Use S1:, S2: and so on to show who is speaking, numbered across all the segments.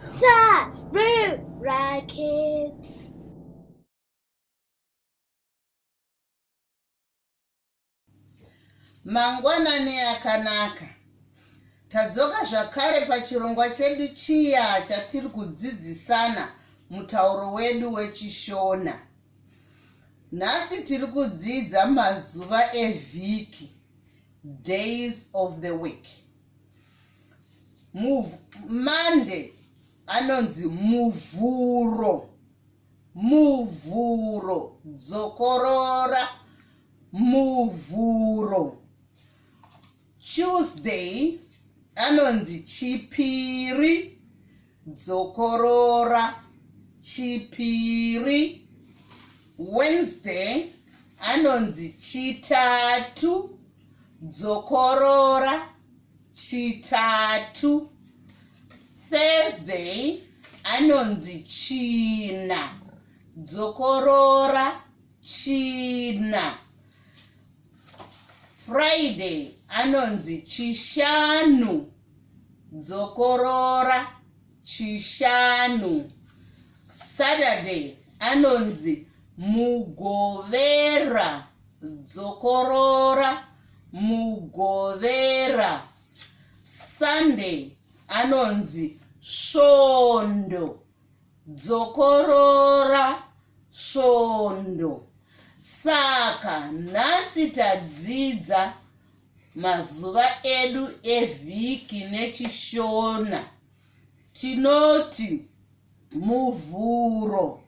S1: Sarura Kids.
S2: Mangwanani akanaka. Tadzoka zvakare pachirongwa chedu chiya chatiri kudzidzisana mutauro wedu wechiShona. Nhasi tiri kudzidza mazuva evhiki, days of the week. Monday anonzi Muvhuro. Muvhuro dzokorora Muvhuro. Tuesday anonzi Chipiri dzokorora Chipiri. Wednesday anonzi Chitatu dzokorora Chitatu. Thursday anonzi China dzokorora China. Friday anonzi Chishanu dzokorora Chishanu. Saturday anonzi Mugovera dzokorora Mugovera. Sunday anonzi Svondo dzokorora Svondo. Saka nhasi tadzidza mazuva edu evhiki neChishona. Tinoti Muvhuro,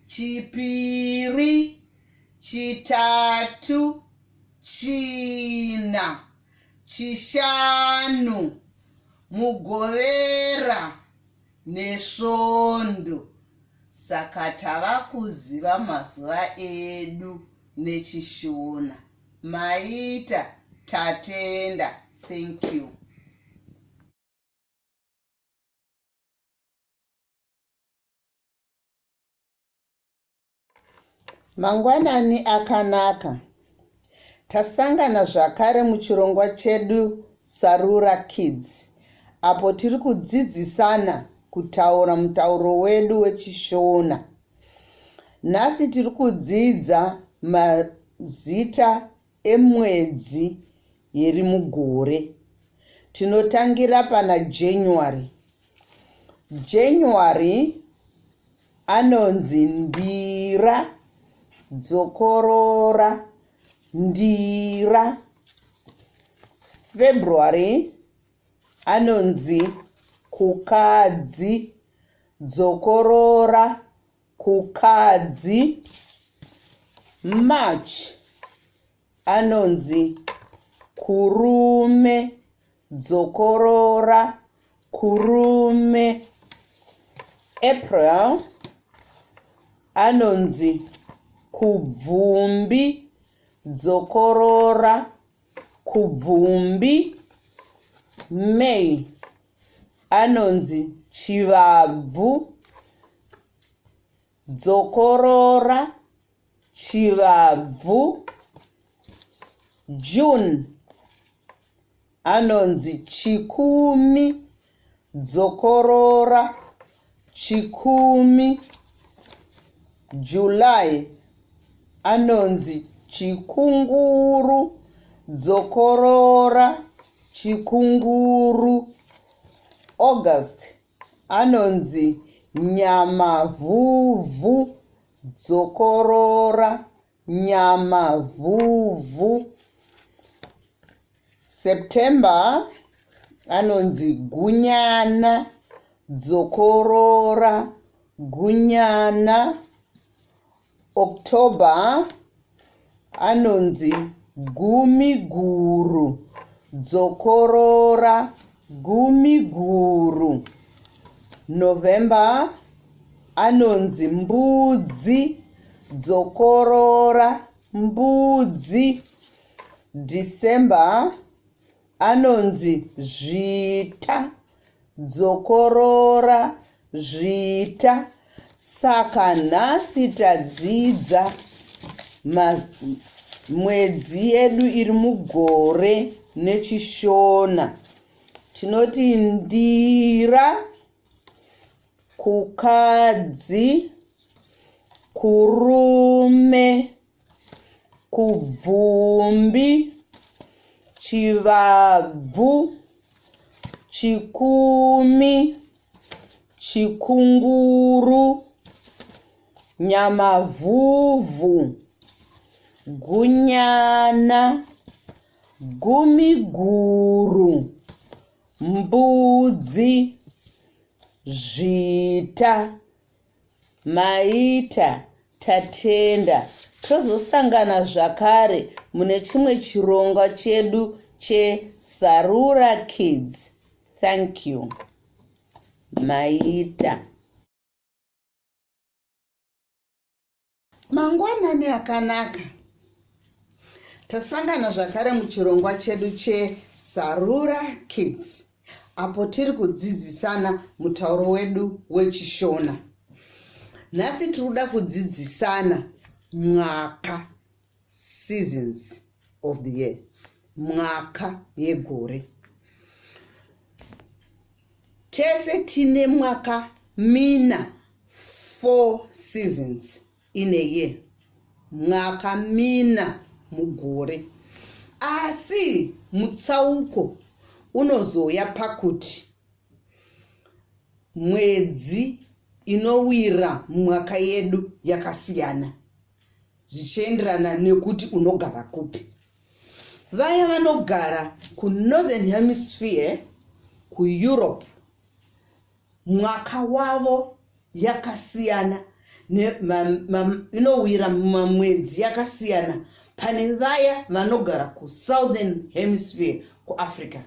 S2: Chipiri, Chitatu, China, Chishanu, Mugovera neSvondo. Saka tava kuziva mazuva edu neChishona. Maita, tatenda. Thank you. Mangwanani akanaka. Tasangana zvakare muchirongwa chedu Sarura Kids apo tiri kudzidzisana kutaura mutauro wedu wechiShona. Nhasi tiri kudzidza mazita emwedzi yeri mugore. Tinotangira pana January. January anonzi Ndira, dzokorora, Ndira. February anonzi Kukadzi, dzokorora, Kukadzi. March anonzi Kurume, dzokorora, Kurume. April anonzi Kubvumbi, dzokorora, Kubvumbi. May anonzi Chivabvu, dzokorora, Chivabvu. June anonzi Chikumi, dzokorora, Chikumi. July anonzi Chikunguru, dzokorora, Chikunguru. August anonzi Nyamavhuvhu, dzokorora, Nyamavhuvhu. September anonzi Gunyana, dzokorora, Gunyana. October anonzi Gumiguru, dzokorora, Gumiguru. November anonzi Mbudzi, dzokorora, Mbudzi. December anonzi Zvita, dzokorora, Zvita. Saka nhasi tadzidza mwedzi yedu iri mugore neChishona. Tinoti Ndira. Kukadzi, kurume, kubvumbi, chivabvu, chikumi, chikunguru, nyamavhuvhu, gunyana, gumiguru, mbudzi, zvita. Maita, tatenda. Tozosangana zvakare mune chimwe chirongwa chedu cheSarura Kids. Thank you. Maita.
S3: Mangwanani akanaka. Tasangana zvakare muchirongwa chedu cheSarura Kids apo tiri kudzidzisana mutauro wedu weChishona. Nhasi tiri kuda kudzidzisana mwaka seasons of the year, mwaka yegore. Tese tine mwaka mina 4 seasons in a year mwaka mina mugore asi mutsauko unozouya pakuti mwedzi inowira mwaka yedu yakasiyana zvichienderana nekuti unogara kupi vaya vanogara kunorthern hemisphere kueurope mwaka wavo yakasiyana inowira mumamwedzi yakasiyana pane vaya vanogara kusouthern hemisphere kuafrica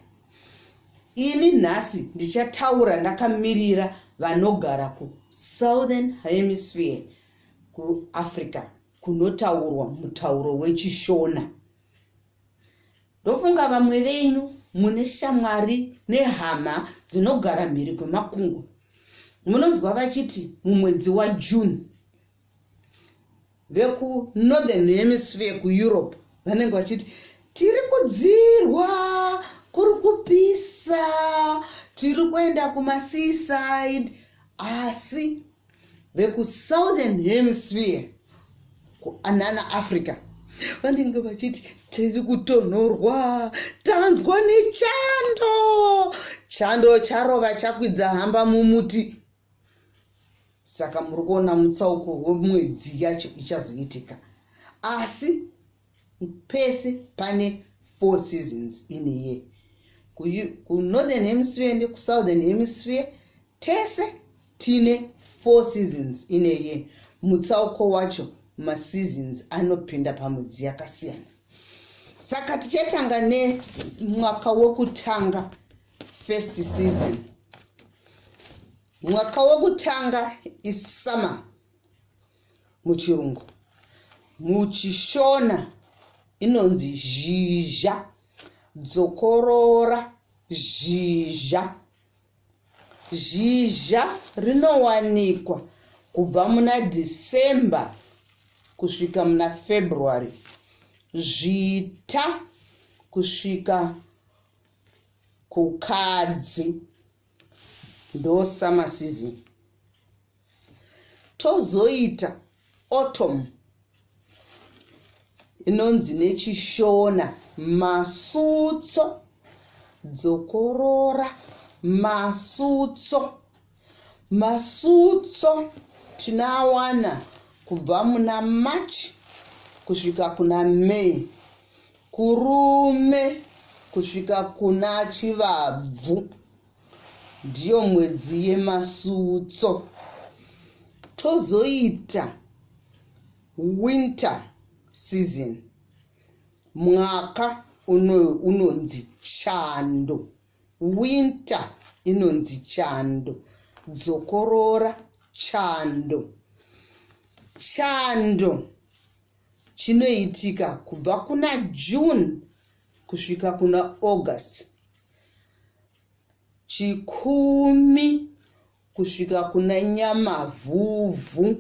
S3: ini nhasi ndichataura ndakamirira vanogara kusouthern hemisphere kuafrica kunotaurwa mutauro wechishona Ndofunga vamwe venyu mune shamwari nehama dzinogara mhiri kwemakungwa. Munonzwa vachiti mumwedzi waJune vekuNorthern Hemisphere kuEurope vanenge vachiti tiri kudzirwa, kuri kupisa, tiri kuenda kumaseaside asi vekuSouthern Hemisphere kuanana Africa vanenge vachiti tiri kutonhorwa tanzwa nechando chando charova chakwidza hamba mumuti saka muri kuona mutsauko wemwedzi yacho ichazoitika asi pese pane four seasons in a year kunorthern hemisphere nekusouthern hemisphere tese tine four seasons in a year mutsauko wacho maseasons anopinda pamwedzi yakasiyana saka tichatanga nemwaka wekutanga first season mwaka wekutanga isummer muchirungu muchishona inonzi zhizha dzokorora zhizha zhizha rinowanikwa kubva muna december kusvika muna february zvita kusvika kukadzi ndo summer season Tozoita autumn inonzi nechishona masutso dzokorora masutso masutso tinoawana kubva muna march kusvika kuna may kurume kusvika kuna chivabvu Ndiyo mwedzi yemasutso. Tozoita winter season. Mwaka unonzi chando. Winter inonzi chando. Dzokorora chando. Chando chinoitika kubva kuna June kusvika kuna August. Chikumi kusvika kuna Nyamavhuvhu.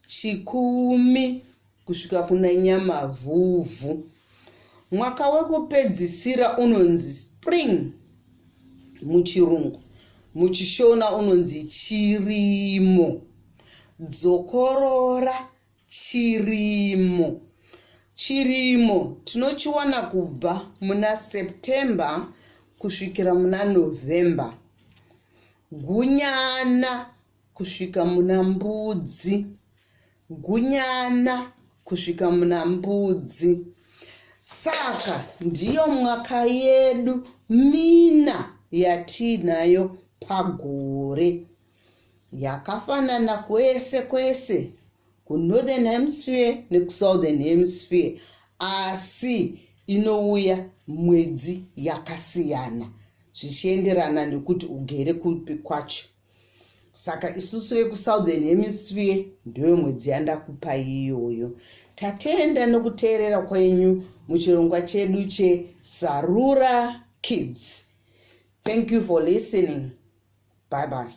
S3: Chikumi kusvika kuna Nyamavhuvhu. Mwaka wekupedzisira unonzi spring muchirungu. Muchishona unonzi chirimo. Dzokorora chirimo. Chirimo tinochiwana kubva muna September kusvikira muna November. Gunyana kusvika muna Mbudzi. Gunyana kusvika muna Mbudzi. Saka ndiyo mwaka yedu mina yatiinayo pagore. Yakafanana kwese kwese kunorthern hemisphere nekusouthern hemisphere asi inouya mwedzi yakasiyana zvichienderana nekuti ugere kupi kwacho. Saka isusu vekusouthern hemisphere ndiyo mwedzi yandakupa iyoyo. Tatenda nekuteerera kwenyu muchirongwa chedu cheSarura Kids. Thank you for listening. Bye bye.